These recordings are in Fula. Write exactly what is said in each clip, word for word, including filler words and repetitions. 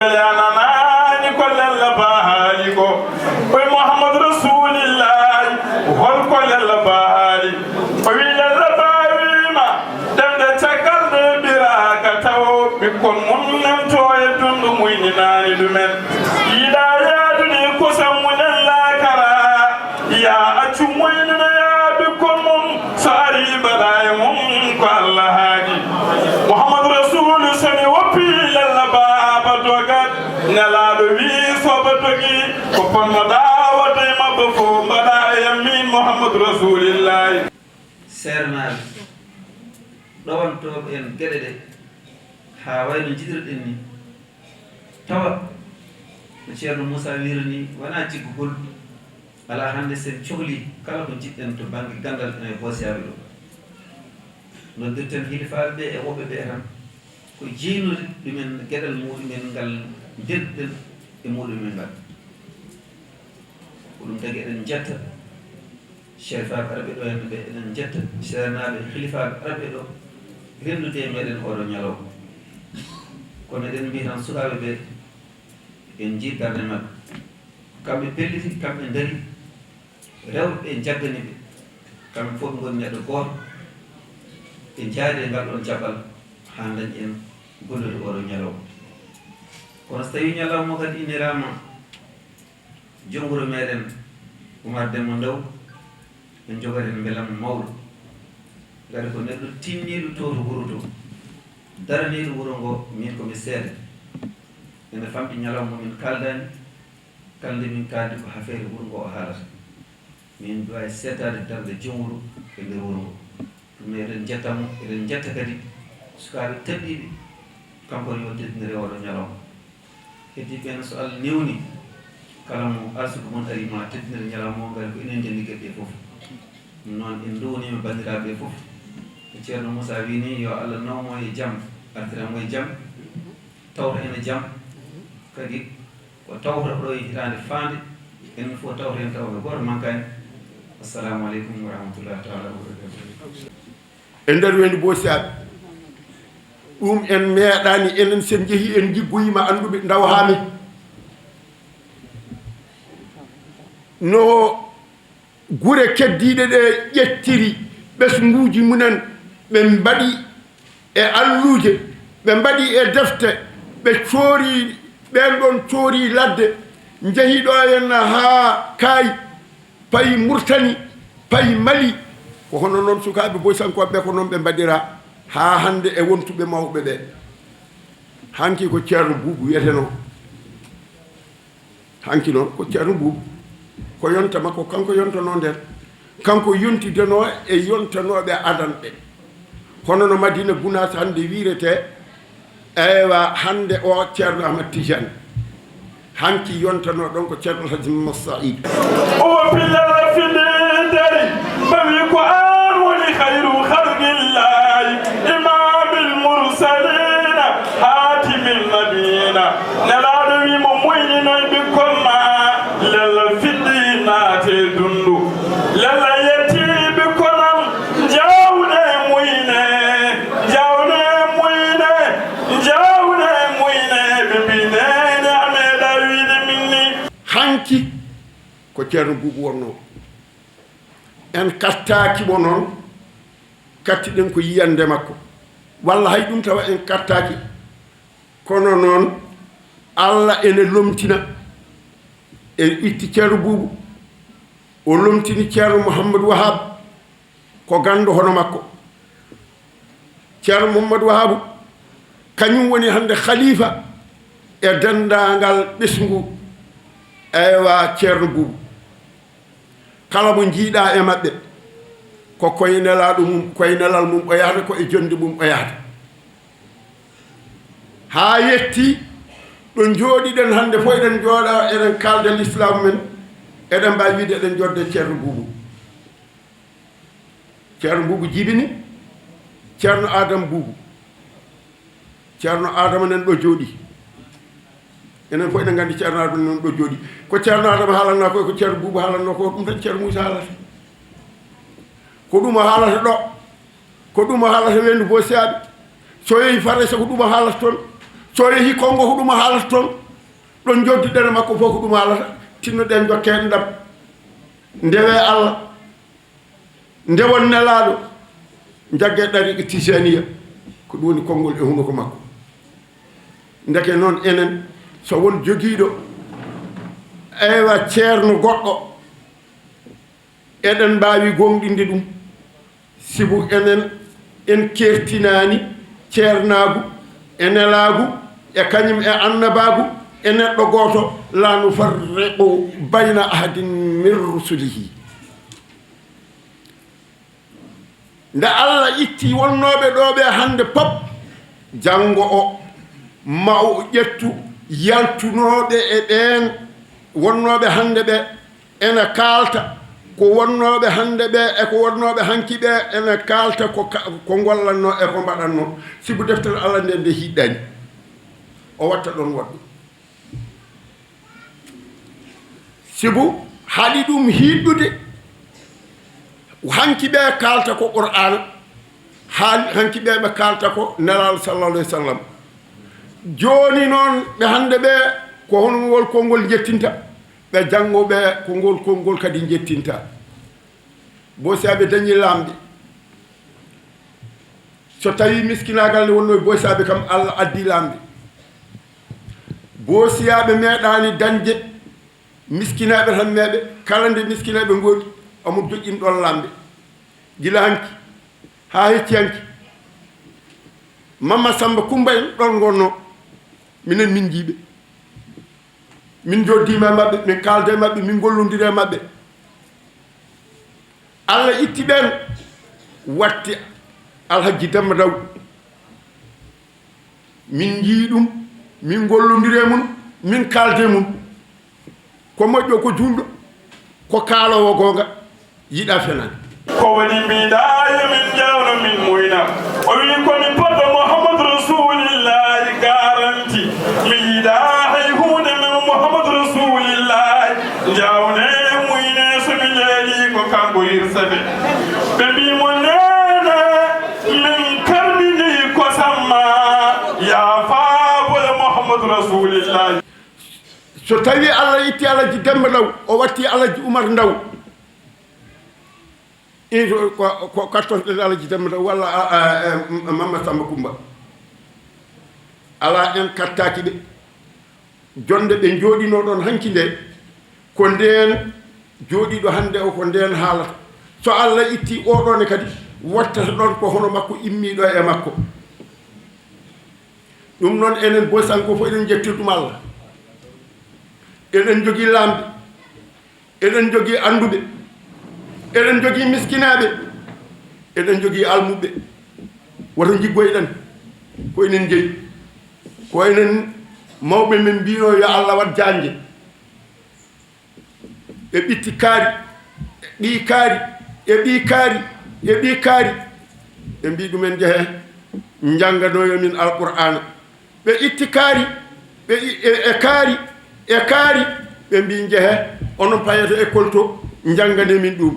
A nanaani ko Lella Ba haali ko. O wi Muhammadu Rasuulillaahi, hol ko Lella Ba haali? O wi Lella Ba wiima, ɗemɗe caggal ɗe ɓiraaka tawo ɓikkon mum nanto e dundu muyninaani ɗumen. Yiɗaa yaadude kosam mumen laakara. Yaa accu moynude yaa ɓikkon mum, so arii mbaɗa e mum ko Allah haaji. Muhammadu Rasuulu so mi woppi Lella Baaba dogat, Nelaaɗo wii so ba dogi, ko ponnoɗaa waɗde e maɓɓe fof mbaɗa e yam miin Muhammadu Rasuulillaahi. Seernaaɓe, ɗowantooɓe en geɗe ɗe, haa wayno njiɗirɗen ni, tawa no Ceerno Muusaa wiiri ni, wonaa jiggugol. Alaa hannde sen cohli kala ko njiɗɗen to bannge ganndal ene e boosiyaaɓe ɗo. Noddirten hilifaaɓe ɓe e woɓɓe ɓe tan ko jeynude ɗumen geɗal muɗumen ngal ndenɗen e muɗumen ngal. Ko ɗum tagi eɗen njetta serifaaɓe arɓe ɗo hannde ɓe, eɗen njetta seernaaɓe hilifaaɓe arɓe ɗo renndude e meɗen oɗo ñalawma. Kono eɗen mbiya tan sukaaɓe ɓe, en njii darnde maɓɓe. Kamɓe pelliti, kamɓe ndari, rewɓe ɓe njaggani ɓe. Kamɓe fof ɓe ngoni neɗɗo gooto. Ɓe njaadi e ngal ɗoon jaɓɓal haa ndañi en gollude oɗo ñalawma. Kono so tawii ñalawma kadi inniraama joom wuro meɗen Umar Demba Ndaw, en njogat heen mbelamma mawɗo. Ngati ko neɗɗo tinniiɗo to to wuro to, daraniiɗo wuro ngo, miin ko mi seede. Ene famɗi ñalawma min kaaldaani, kala nde min kaaldi ko affaire wuro ngo o haalata. Min mbaɗi seedaade darnde joom wuro e nder wuro ngo. Ɗum eɗen njetta mo, eɗen njetta kadi sukaaɓe teddiiɓe, kanko yo teddinire oɗo ñalawma. Heddiiɓe ɓe ne, so Allah newni, kala mo arsuko mon ari ma teddinir ñalawma o, ngari ko enen ndenndi geɗe ɗe fof. Ɗum noon, en ndowniima banndiraaɓe ɓe fof. E Ceerno Moussa wii ni, yo Allah nawmo e jam, artira mo e jam, tawta en e jam. Kadi ko tawta ɗo e hitaande faande, enen fof tawta en tawta gooto mankaani. Assalamu aleykum wa rahmatullahi taala wa barakatuh. E nder weendu Boosiyaaɓe. Ɗum en meeɗaani, enen sen njehi en njiggoyiima annduɓe ndaw haa mi. No gure keddiiɗe ɗe ƴettiri ɓesnguuji mumen, ɓe mbaɗi e alluuje, ɓe mbaɗi e defte, ɓe coori, ɓeen ɗoon coori ladde, njehi ɗo henna haa Kaayi, payi Murtani, payi Mali. Ko hono noon sukaaɓe boysankooɓe ɓe, ko noon ɓe mbaɗira haa hannde e wontuɓe mawɓe ɓe. Hanki ko Ceerno Buubu wiyetenoo. Hanki noon ko Ceerno Buubu. Ko yonta makko, kanko yontanoo nden. Kanko yontidenoo e yontanooɓe adanɓe. Hono no Madina Gunaas hannde wiiretee, eywa, hannde o Ceerno Ahmad Tijaan. Hanki yontanoo ɗon ko Ceerno Alhaji Mamad Saïd. O pillal findinderi, ɓe wi ko aan woni khayru khalqillahi, imamil mursalina, hatimil nabiyina. Nelaaɗo wi mo muyninoy ɓikkon ma, lella fiɗɗi naate dundu. Lella yetti ɓikkon am, njawne muyne, njawne muyne, njawne muyne, ɓe mbi neene a meeɗa wiide min ni. Hanki ko Ceerno Buubu wonnoo. En kattaaki mo noon, kattiɗen ko yiyannde makko. Walla hay ɗum tawa en kattaaki. Kono noon, Allah ene lomtina. En itti Ceerno Buubu, o lomtini Ceerno Mouhamadou Wahab, ko ganndo hono makko. Ceerno Mouhamadou Wahabu, kañum woni hannde khalifa e denndaangal ɓesngu, eywa, Ceerno Buubu. Kala mo njiiɗa e maɓɓe, ko koye nelaaɗo mum, koye nelal mum o yahata, ko e jonnde mum o yahata. Haa yetti ɗo njooɗiɗen hannde fof, eɗen njooɗa, eɗen kaalda lislaam men, eɗen mbaawi wiide eɗen njodde Ceerno Buubu. Ceerno Buubu jibini Ceerno Adama Buubu. Ceerno Adama nan ɗo jooɗi. Enen fof eɗen nganndi Ceerno Adama nan ɗo jooɗi. Ko Ceerno Adama haalanno ko, ko Ceerno Buubu haalanno ko, ɗum tan Ceerno Muusa haalata. Ko ɗum o haalata ɗo. Ko ɗum o haalata weendu Boosiyaaɓe. So yehi Farayse, ko ɗum o haalata toon. To yehi konngo huɗuma haalata toon, ɗon joddiɗen e makko fof huɗuma haalata, tinnoɗen jokkee ɗam. Ndewe Allah, ndewon Nelaaɗo, njaggee ɗariiqa Tijaaniya, ko ɗum woni konngol e hunuko makko. Ndeke noon enen, so won jogiiɗo, eywa, ceerno goɗɗo, eɗen mbaawi gooŋɗinde ɗum, sibu enen en keertinaani ceernaagu e nelaagu e kañum e annabaagu e neɗɗo gooto, laa nufarriqu bayna ahadin min rusulihi. Nde Allah itti wonnooɓe ɗoo ɓe hannde pop, janngo o, ma o ƴettu yaltunooɓe e ɓeen wonnooɓe hannde ɓe, ene kaalta ko wonnooɓe hannde ɓe e ko wonnooɓe hanki ɓe, ene kaalta ko ka-, ko ngollatnoo e ko mbaɗatnoo. Sibu deftere Allah nde, nde hiɗɗaani, o watta ɗoon woɗɓe. Sibu haɗi ɗum hiɗɗude, hanki ɓe kaalta ko Qur'aana, haal-, hanki ɓe ɓe kaalta ko Nelaaɗo sallallahu alayhi wa sallam. Jooni noon, ɓe hannde ɓe, ko hono ngol konngol njettinta, ɓe janngo ɓe ko ngol konngol kadi njettinta. Boosiyaaɓe dañi laamɓe. So tawii miskinaagal ne wonnoo e Boosiyaaɓe kam, Allah addi laamɓe. Boosiyaaɓe meeɗaani dañde miskinaaɓe tan meeɓe, kala nde miskinaaɓe ngoodi, omo joƴƴini ɗoon laamɓe. Gila hanki haa hecci hanki, Mamma Samba Kummba en ɗoon ngonnoo, minen min njii ɓe. Min njoddiima e maɓɓe, min kaalda e maɓɓe, min ngollondira e maɓɓe. Allah itti ɓeen, watti Alhajji Demba Ndaw. Min njii ɗum, min ngollondira e mum, min kaalda e mum. Ko moƴƴo, ko juulɗo, ko kaaloowo goonga, yiɗaa fenaande. Ko woni mbiɗaa yo min njawno min muyna. O wii ko mi poɗɗo Muhammadu Rasuulillaahi garanti. Mi yiɗaa hay huunde men Muhammadu Rasuulillaahi. Njawne muyne so mi leeli ko kanko hirsete. Ɓe mbii mo neene min karmini kosam ma. Yaa faabole Muhammadu Rasuulillaahi. So tawii Allah itti Alhaji Demmba Ndaw, o watti Alhaji Umar Ndaw. Iin ko, ko, ko kattorɗen Alhaji Demmba Ndaw walla a, a, a, Mamma Samba Kummba. Alaa, en kattaaki ɓe. Jonnde ɓe njooɗinoo ɗoon hanki nde, ko ndeen jooɗiiɗo hannde o, ko ndeen haalata. So Allah itti oo ɗoo ne kadi, wattata ɗoon ko hono makko immiiɗo e makko. Ɗum noon, enen Boysanko fof eɗen njettii ɗum Allah. Eɗen njogii laamɓe, eɗen njogii annduɓe, eɗen njogii miskinaaɓe, eɗen njogii almuɓɓe. Woto njiggoyɗen ko enen njeyi. Ko enen mawɓe men mbiinoo yo Allah waɗ jaanje. Ɓe ɓitti kaari, ɓii kaari, e ɓii kaari, e ɓii kaari. Ɓe mbii ɗumen, "Njehee, njannganoyo min Alqur'aana." Ɓe itti kaari, ɓe i-, e, e kaari, e kaari. Ɓe mbii, "Njehee, onon payata école to, njannganee min ɗum."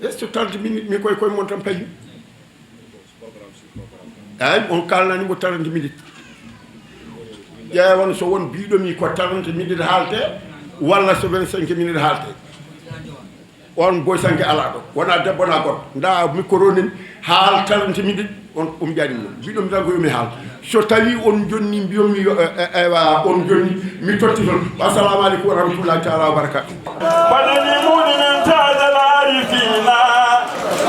Est-ce que trente minutes, mi koye, koye mon tan payi? Eeyi, on kaalnani mo trente minutes. Ƴeewan so won biiɗo mi ko trente minutes haalte, walla so vingt-cinq minutes haalte. On Boysanke alaa ɗo. Wonaa debbo, wonaa gorko. Ndaa micro nin, haal trente minutes, on umƴani mo. Mbiɗo mi tan ko yo mi haal. So tawii on jonni, mbiyon mi yo, e, e, eywa, on jonni, mi totti toon. Assalamu aleykum wa rahmatullahi taala wa barakatuh. Waɗani muɗumen taajal aarifiina.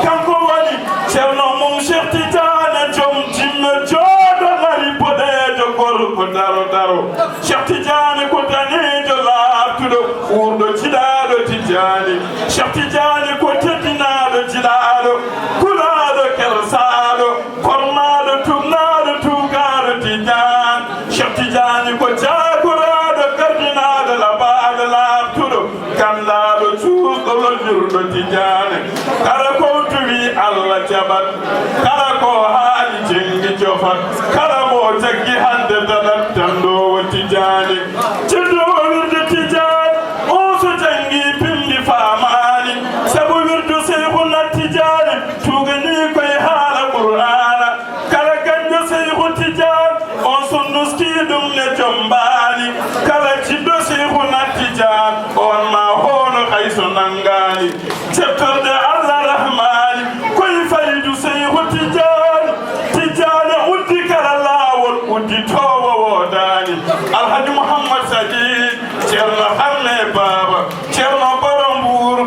Kanko woni Ceerno mum Cheikh Tidiane, joom jimme jooɗo, mari boɗeejo, gorko daro daro. Cheikh Tidiane ko daneejo laaɓtuɗo, wuurɗo jiɗaaɗo Tidiane. Cheikh Tidiane ko teddinaaɗo jiɗaaɗo, kulaaɗo kersaaɗo, kormaaɗo, tuumnaaɗo, tuugaaɗo Tidiane. Cheikh Tidiane ko jaakoraaɗo, kardinaaɗo, labaaɗo, laaɓtuɗo, gandaaɗo, cuusɗo, lolnirɗo Tidiane. Kala ko tuwi Allah jaɓat, kala ko haali jenngi jofat, kala mo jaggi hannde daɗat, danndoowo Tidiane. Ceddo o wirde Tidiane, on so janngi binndi faamaani, sabu wirdu Seykhuna Tidiane, tuuganii koye haala Qur'aana. Kala Mbaali kala jiɗɗo Seykhuna Tijaan, on ma hono hay so nanngaani. Cettorde Allah Rahmaani, koye faydu Seyhu Tijaan. Tijaane uddi kala laawol, udditoowo woodaani. Alhaji Muhammad Sadiid, Ceerno Harne Baaba, Ceerno Baro Mbuur,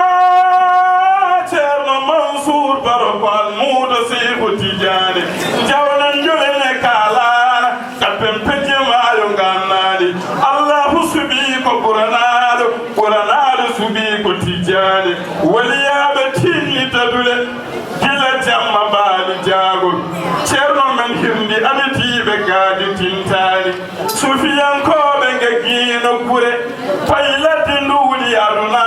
aa, Ceerno Mansuur Baro Paal, muudo Seyhu Tijaane. Njawnen njulen e kaalaana. Kappen pejje maayo ngannaani. Allahu suɓii ko ɓuranaaɗo, ɓuranaaɗo suɓii ko Tijjaani. Waliyaaɓe tinni dadule, gila jamma mbaali jaagol. Ceerno men hirndi abitiiɓe gaadi tintaani. Suufiyankooɓe nge giino gure, payi ladde nduuɗi aduna.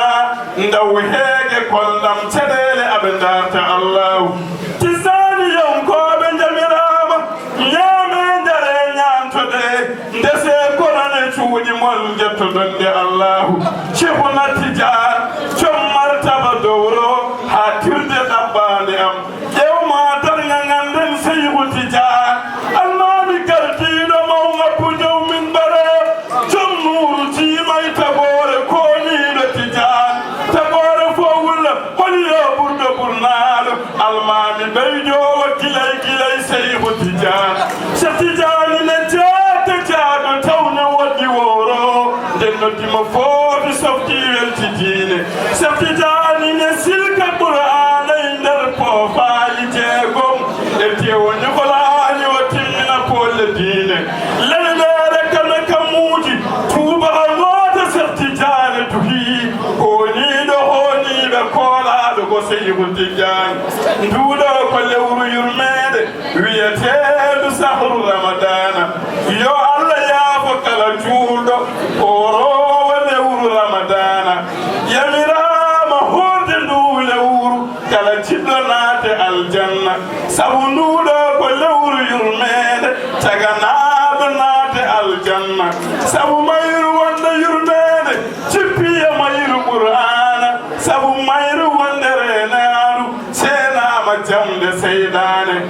Ndaw heege kollam caɗeele aɓe ndarta Allahu. Tijaaniyankooɓe njamiraama. Ñaamee, njaree, ñaamtodee, ndesee kono ne cuuɗi mon, njettoɗon nde Allaahu. Ceerno Tijaan, joom martaba dowro, haa tirde ɗaɓɓaande am. Ƴeew maa darnga ngannden Seyhu Tijaan, almaami gardiiɗo maw ngabbu dow minbare, joom nuuru tiima e tagoore kooniiɗo Tijaan, tagoore fof wulla. Holi yo ɓurɗo ɓurnaaɗo, almaami ɓeydoowo gilay gilay Seyhu Tijaan. Cheikh Tijaani ne jaata jaaɗo tawne woɗɗi wowro, nden noddi mo foofi softi welti diine. Cheikh Tijaani ne silka Qur'aana e nder poofaali jeegom, e tewo ñugolaani o timmina poolle diine. Leyɗeere kame kammuuji, tuuba a ngoota Cheikh Tijaani duhii. Kooniiɗo hooniiɓe koolaaɗo ko Seyhu Tijaan. Nduuɗo ko lewru yurmeende wiyeteendu sahru Ramadaana. Yo Allah yaafo kala juulɗo kooroowo lewru Ramadaana. Yamiraama hoorde ndu lewru kala jiɗɗo naate aljanna. Sabu nduuɗo ko lewru yurmeende taganaaɗo naate aljanna. Sabu